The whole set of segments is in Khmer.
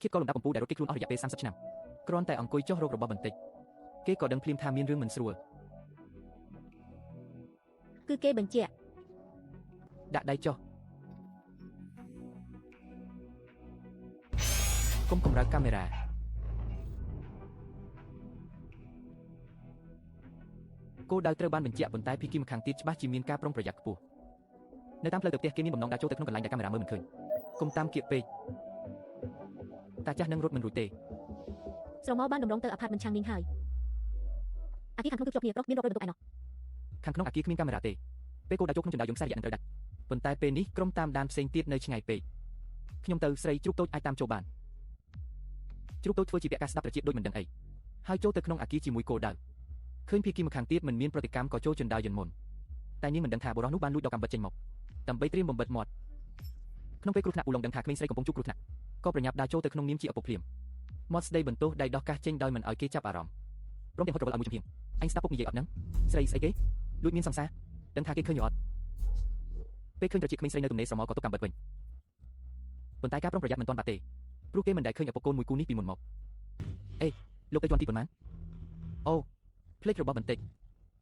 ឃាតករលំដាប់កំពូលដែលរត់គេចខ្លួនអស់រយៈពេល30ឆ្នាំគ្រាន់តែអង្គុយចុះរករបស់បន្តិចគេក៏ដឹងភ្លាមថាមានរឿងមិនស្រួល គឺគេបញ្ជាក់ ដាក់ដៃចុះគុំកម្រើកកាមេរ៉ាគោលដៅត្រូវបានបញ្ជាក់ប៉ុន្តែភីគីម្ខាងទៀតច្បាស់ជាមានការប្រុងប្រយ័ត្នខ្ពស់នៅតាមផ្លូវទៅផ្ទះគេមានបំណងដើរចូលទៅក្នុងកន្លែងដែលកាមេរ៉ាមើលមិនឃើញគុំតាមគៀកពេកតាចាស់នឹងរត់មិនរួចទេ ស្រមោលបានតម្រង់ទៅអាផាតមិនឆាងនីងហើយអាគារខាងក្នុងគឺជាប់គ្នាប្រុសមានរាប់រយបន្ទប់ឯណោះ ខាងក្នុងអាគារគ្មានកាមេរ៉ាទេពេលគោលដៅចូលក្នុងជណ្ដើរយន្តខ្សែរយៈនឹងត្រូវដាច់ប៉ុន្តែពេលនេះក្រុមតាមដានផ្សេងទៀតនៅឆ្ងាយពេកខ្ញុំទៅស្រីជ្រូកតូចអាចតាមចូលបានជ្រូកតូចធ្វើជាពាក់ការស្ដាប់ត្រចៀកដូចមិនដឹងអីហើយចូលទៅក្នុងអាគារជាមួយគោលដៅឃើញភីគីម្ខាងទៀតមិនមានប្រតិកម្មក៏ចូលជណ្ដើរយន្តមុនតែនាងមិនដឹងថាបុរសនោះបានលួចដកកាំបិតចេញមកដើម្បីត្រៀមបំបិតមាត់ក្នុងពេលគ្រោះថ្នាក់ពូឡុងដឹងថាក្មេងស្រីកំពុងជួបគ្រោះថ្នាក់ក៏ប្រញាប់ដើរចូលទៅក្នុងនាមជាឪពុកភ្លាមមាត់ស្ដីបន្ទោសដៃដោះកាសចេញដោយមិនឲ្យគេចាប់អារម្មណ៍ព្រមទាំងហត់រវល់ឲ្យមួយចំហៀងអញស្ដាប់ពុកនិយាយអត់ហ្នឹងស្រីស្អីគេលួចមានសង្សារដឹងថាគេឃើញឬអត់ពេលឃើញត្រចៀកក្មេងស្រីនៅទំនេរស្រមោលក៏ទុកកាំបិតវិញប៉ុន្តែការប្រុងប្រយ័ត្នមិនទាន់បាត់ទេព្រោះគេមិនដែលឃើញឪពុកកូនមួយគូនេះពីមុនមកអេលោកទៅជាន់ទីប៉ុន្មានអូភ្លេចរបស់បន្តិច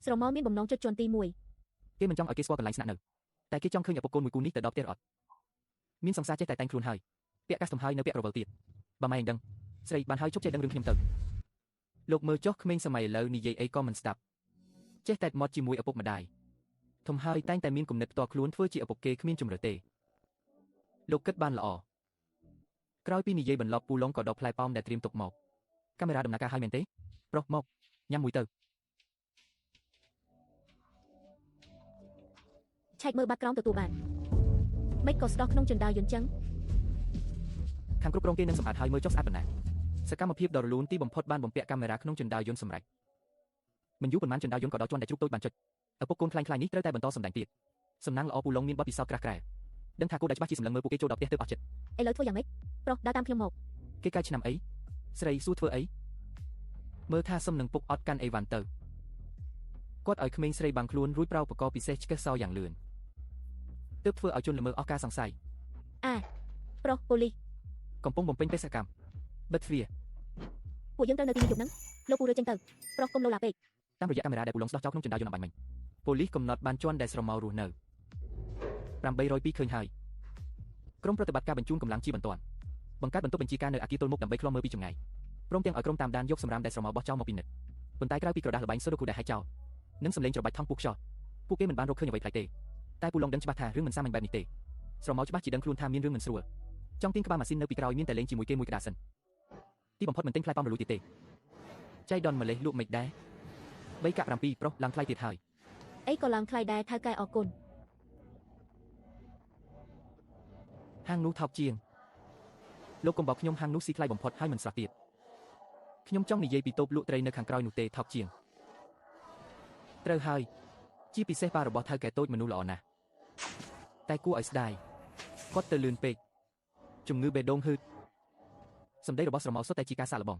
ស្រមោលមានបំណងចុចជាន់ទី1 គេមិនចង់ឲ្យគេស្គាល់កន្លែងស្នាក់នៅតែគេចង់ឃើញឪពុកកូនមួយគូនេះទៅដល់ផ្ទះឬអត់មានសង្សារចេះតែតែងខ្លួនហើយពាក់កាសទំហើយនៅពាក់រវល់ទៀតបើម៉ែឯងដឹងស្រីបានហើយជប់ចេះដឹងរឿងខ្ញុំទៅលោកមើលចុះក្មេងសម័យឥឡូវនិយាយអីក៏មិនស្ដាប់ចេះតែមាត់ជាមួយឪពុកម្ដាយធំហើយតែងតែមានគំនិតផ្ទាល់ខ្លួនធ្វើជាឪពុកគេគ្មានជំរឿទេលោកគិតបានល្អក្រោយពីនិយាយបន្លប់ពូឡុងក៏ដកផ្លែប៉ោមដែលត្រៀមទុកមកកាមេរ៉ាដំណើរការហើយមែនទេប្រុសមកញ៉ាំមួយទៅ ឆែកមើលបាត់ក្រោមទទួលបានមិនក៏ស្ដោះក្នុងជណ្ដើរយន្តចឹង ខាងគ្រប់គ្រងគេនឹងសម្អាតហើយមើលចុះស្អាតប៉ុណ្ណាសកម្មភាពដ៏រលូនទីបំផុតបានបំពាក់កាមេរ៉ាក្នុងជណ្ដើរយន្តសម្រេចមិនយូរប៉ុន្មានជណ្ដើរយន្តក៏ដល់ជាន់ដែលជ្រូកតូចបានចុចឪពុកកូនខ្លាញ់ៗនេះត្រូវតែបន្តសម្ដែងទៀតសំណាងល្អពូឡុងមានបទពិសោធន៍ក្រាស់ក្រែលដឹងថាគោលដៅច្បាស់ជាសម្លឹងមើលពួកគេចូលដល់ផ្ទះទើបអស់ចិត្ត ឥឡូវធ្វើយ៉ាងម៉េចប្រុសដើរតាមខ្ញុំមក គេកែឆ្នាំអីស្រីសួរធ្វើអីមើលថាសុំនឹងពុកអត់កាន់អីវ៉ាន់ទៅគាត់ឲ្យក្មេងស្រីបាំងខ្លួនរួចប្រើឧបករណ៍ពិសេសឆ្កឹះសោយ៉ាងលឿនទើបធ្វើឲ្យជនល្មើសអស់ការសង្ស័យ អាប្រុសប៉ូលីស កំពុងបំពេញបេសកកម្មបិទទ្វារ ពួកយើងត្រូវនៅទីនេះយប់ហ្នឹងលោកពូរើចេញទៅប្រុសកុំលោឡាពេក តាមរយៈកាមេរ៉ាដែលពូឡុងស្ដោះចោលក្នុងជណ្ដើរយន្តអំបញ្ញមិញប៉ូលីសកំណត់បានជាន់ដែលស្រមោលរស់នៅ802ឃើញហើយក្រុមប្រតិបត្តិការបញ្ជូនកម្លាំងជាបន្ទាន់បង្កើតបន្ទប់បញ្ជាការនៅអគារទល់មុខដើម្បីឃ្លាំមើលពីចម្ងាយព្រមទាំងឲ្យក្រុមតាមដានយកសម្រាមដែលស្រមោលបោះចោលមកពិនិត្យប៉ុន្តែក្រៅពីក្រដាសល្បែងសូដូគូដែលហែកចោលនិងសម្លេងច្របាច់ថង់ពុះខ្យល់ពួកគេមិនបានរកឃើញអ្វីប្លែកទេតែពូឡុងដឹងច្បាស់ថារឿងមិនសាមញ្ញបែបនេះទេស្រមោលច្បាស់ជាដឹងខ្លួនថាមានរឿងមិនស្រួលចង់ទាញក្បាលម៉ាស៊ីននៅពីក្រោយមានតែលេងជាមួយគេមួយកដាសិនទីបំផុតមិនទិញផ្លែប៉ោមរលួយទៀតទេចៃដនម្លេះលក់មិនដែរ3កាក់7ប្រុសឡើងថ្លៃទៀតហើយ អីក៏ឡើងថ្លៃដែរថៅកែអរគុណ ហាងនោះថោកជាងលោកកុំបោកខ្ញុំហាងនោះស៊ីថ្លៃបំផុតហើយមិនស្រស់ទៀតខ្ញុំចង់និយាយពីតូបលក់ត្រីនៅខាងក្រោយនោះទេថោកជាងត្រូវហើយជាពិសេសប៉ារបស់ថៅកែតូចមនុស្សល្អណាស់តែគួរឲ្យស្ដាយគាត់ទៅលឿនពេកជំងឺបេះដូងហឺតសម្ដីរបស់ស្រមោលសុទ្ធតែជាការសាកល្បង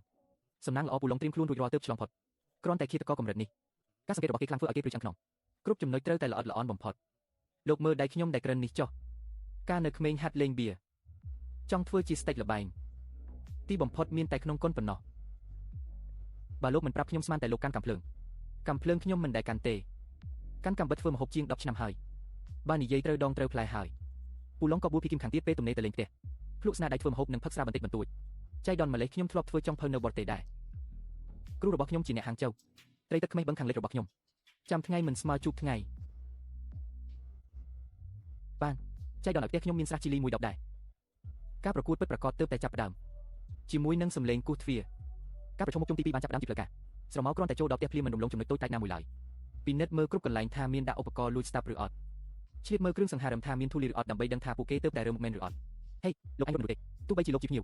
សំណាងល្អពូឡុងត្រៀមខ្លួនរួចរាល់ទើបឆ្លងផុតគ្រាន់តែឃាតករកម្រិតនេះការសង្កេតរបស់គេខ្លាំងធ្វើឲ្យគេព្រឺឆ្អឹងខ្នងគ្រប់ចំណុចត្រូវតែល្អិតល្អន់បំផុតលោកមើលដៃខ្ញុំដែលក្រិននេះចុះកាលនៅក្មេងហាត់លេងបៀចង់ធ្វើជាស្ដេចល្បែងទីបំផុតមានតែក្នុងកុនប៉ុណ្ណោះបើលោកមិនប្រាប់ខ្ញុំស្មានតែលោកកាន់កាំភ្លើងកាំភ្លើងខ្ញុំមិនដែលកាន់ទេកាន់កាំបិតធ្វើម្ហូបជាង10ឆ្នាំហើយបើនិយាយត្រូវដងត្រូវផ្លែហើយពូឡុងក៏បួលពីគឹមខាងទៀតពេលទំនេរទៅលេងផ្ទះភ្លក់ស្នាដៃធ្វើម្ហូបនិងផឹកស្រាបន្តិចបន្តួចចៃដន្យម្លេះខ្ញុំធ្លាប់ធ្វើចុងភៅនៅបរទេសដែរគ្រូរបស់ខ្ញុំជាអ្នកហាងចៅត្រីទឹកក្មេះបឹងខាងលិចរបស់ខ្ញុំចាំថ្ងៃមិនស្មើជួបថ្ងៃបានចៃដន្យឲ្យផ្ទះខ្ញុំមានស្រះជីលីមួយដបដែរការប្រកួតពិតប្រាកដទើបតែចាប់ផ្ដើមជាមួយនឹងសម្លេងគោះទ្វារការប្រជុំមុខជុំទី2បានចាប់ផ្ដើមជាផ្លូវការស្រមោលគ្រាន់តែចូលដល់ផ្ទះភ្លាមមិនរំលងចំណុចតូចតាចណាមួយឡើយពិនិត្យមើលគ្រប់កន្លែងថាមានដាក់ឧបករណ៍លួចស្ដាប់ឬអត់ឆ្លៀតមើលគ្រឿងសង្ហារឹមថាមានធូលីឬអត់ដើម្បីដឹងថាពួកគេទើបតែរើមុខមែនឬអត់ហេលោកអញរត់មិនរួចទេទោះបីជាលោកជាភ្ញៀវ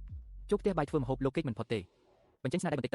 ចូលផ្ទះបាយធ្វើម្ហូបលោកគេចមិនផុតទេបញ្ចេញស្នាដៃបន្តិចទៅ